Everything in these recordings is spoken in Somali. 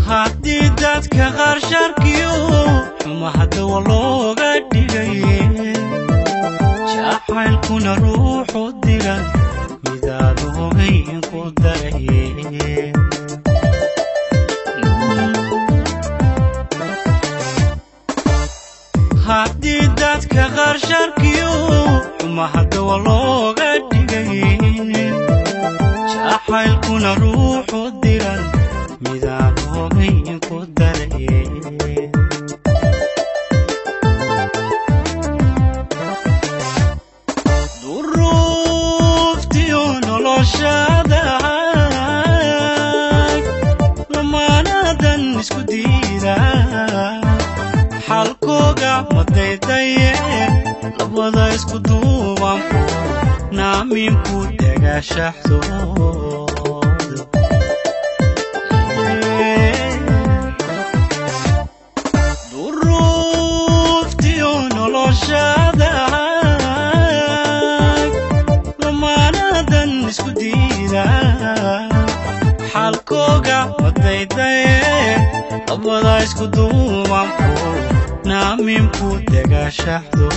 Haddii dadka qaar sharkiyo xuma hadda waa looga dhigay, jacaylkuna ruuxu diran midaad ogayn ku daray. Haddii dadka qaar sharkiyo xuma hadda waa looga dhigay, jacaylkuna ruuxu diran midaan ogayn ku daray. Duruuftiyo noloshada lamaanadan isku diida, xalkooga madaydaye labada isku duubanku naaminku dagaashaxdooda. Duruuftiyo noloshada lamaanadan isku diida, xalkooga madaydaye labada isku duubanku naaminku dagaashaxdo.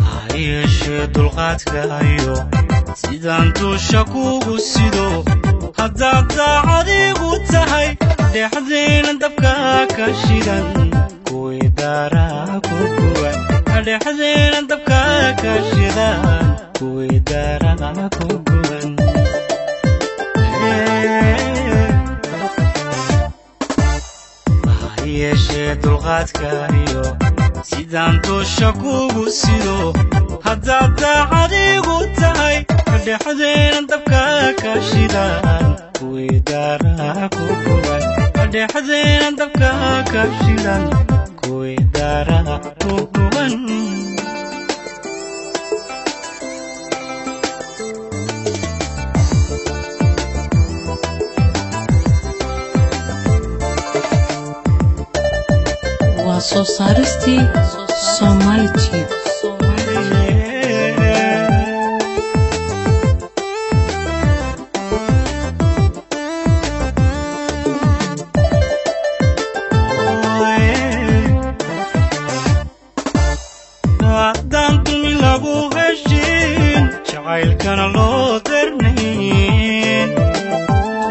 Ha yeeshee dulqaadka iyo sidaan duusha kugu sido, haddaad daacadigu tahay dhexdeena dabka ka shidan kuwii daaraa ku guban, dhexdeena dabka ka shidan kuwii daaraa ku guban. Ha yeeshee dulqaadka iyo sidaan duusha kugu sido, haddaad daacadigu tahay dhexdeena dabka ka shidan kuwii daaraa ku guban, dhexdeena dabka ka shidan kuwii daaraa ku guban. Waa soo saaristii Somali Tube. Haddaan dulmi lagu heshin, jacaylkana loo darnayn,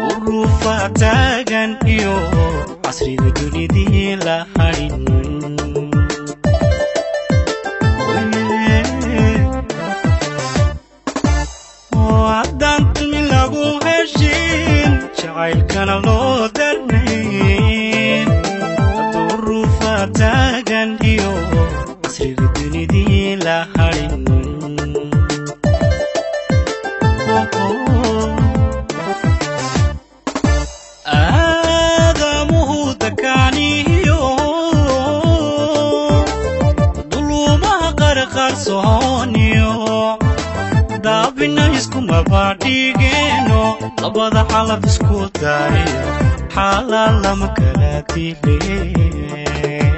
duruufa taagan iyo casriga dunidii la hadhin. Haddaan dulmi lagu heshin, jacaylkana loo darnayn, duruufa taagan iyo casriga dunidii la hadhin. Aadamuhu dakaaniyo duluumaha qarqarsooniyo daabina iskumabadhigeeno, labada xalab isku dariyo xaalaa lama kala dileen.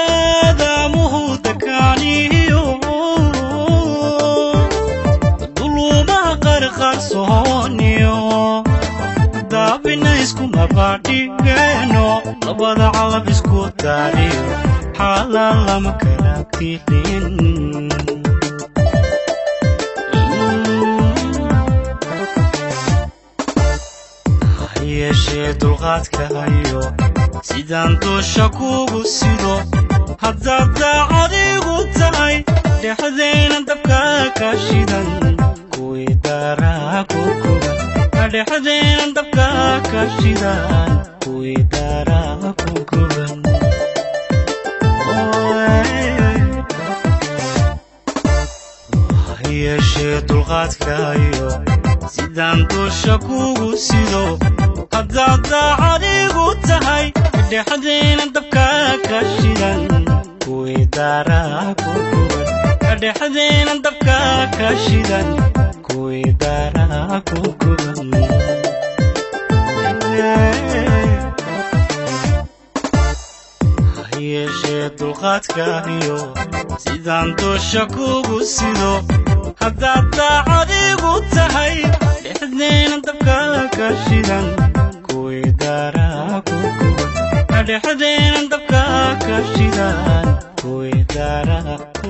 Aadamuhu dakaaniyo duluumaha qarqarsooniyo daabina iskumabadhigeeno, labada calab isku dariyo xaalaa lama kala dilin. Ha yeeshee dulqaadka iyo sidaan duusha kugu sido, haddaad daacadigu tahay dhexdeena dabka ka shidan kuwii daaraa ku guban, dhexdeena dabka ka shidan kuwii daaraa ku guban. Ha yeeshee dulqaadka iyo sidaan duusha kugu sido, haddaad daacadigu tahay dhexdeena dabka ka shidan Kuwii daaraa ku guban, dhexdeenan dabka ka shidan, kuwii daaraa ku guban. Ha yeeshee dulqaadka iyo sidaan dusha kugu sido, haddaad daacadigu tahay, dhexdeenan dabka ka shidan, kuwii daaraa ku guban, dhexdeenan dabka ka shidan, kuwii daaraa ku